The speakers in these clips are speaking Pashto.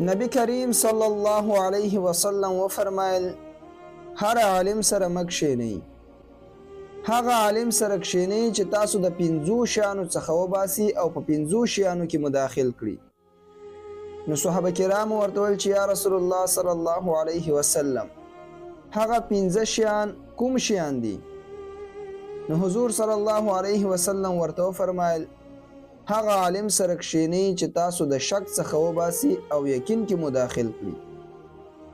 نبی کریم صلی الله علیه وسلم وفرمایل، هر عالم سره مه کښېنئ، هغه عالم سره کښېنئ چې تاسو د پنځو شیانو څخه وباسي او په پنځو شیانو کې مو داخل کړي. نو صحابه کرامو ورته وویل چې یا رسول الله صلی الله علیه وسلم، هغه پنځه شیان کوم شیان دي؟ نو حضور صلی الله علیه وسلم ورته وفرمایل، هغه عالم سره کښېنئ چې تاسو د شک څخه وباسي او یقین کې مو داخل کړي.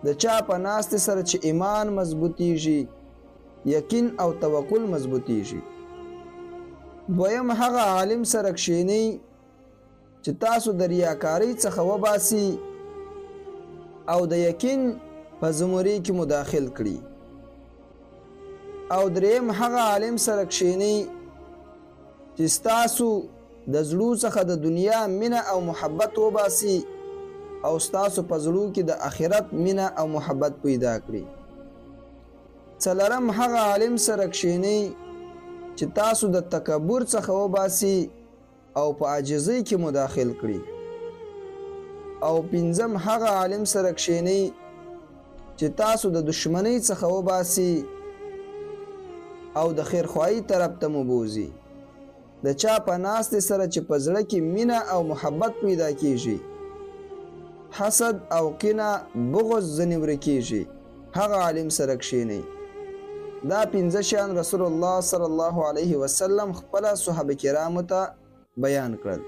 د چا په ناستې سره چې ایمان مضبوطیږي، یقین او توکل مضبوطیږي. دویم، هغه عالم سره کښېنئ چې تاسو د ریاکارۍ څخه وباسي او د یقین په زمرې کې مو داخل کړي. او دریم، هغه عالم سره کښېنئ چې ستاسو د زړو څخه د دنیا مینه او محبت وباسي او ستاسو په زړو کې د آخرت مینه او محبت پیدا کړي. څلورم، هغه عالم سره کښېنئ چې تاسو د تکبر څخه وباسي او په عاجزۍ کې مو داخل کړي. او پنځم، هغه عالم سره کښېنئ چې تاسو د دشمنۍ څخه وباسي او د خیرخواهۍ طرف ته مو بوځي. د چا په ناستې سره چې په زړه کې مینه او محبت پیدا کیږي، حسد او کینه بغض ځنې ورکیږي، هغه عالم سره کښېنئ. دا پنځه شیان رسول الله صلی الله علیه وسلم خپله صحابه کرامو ته بیان کړل.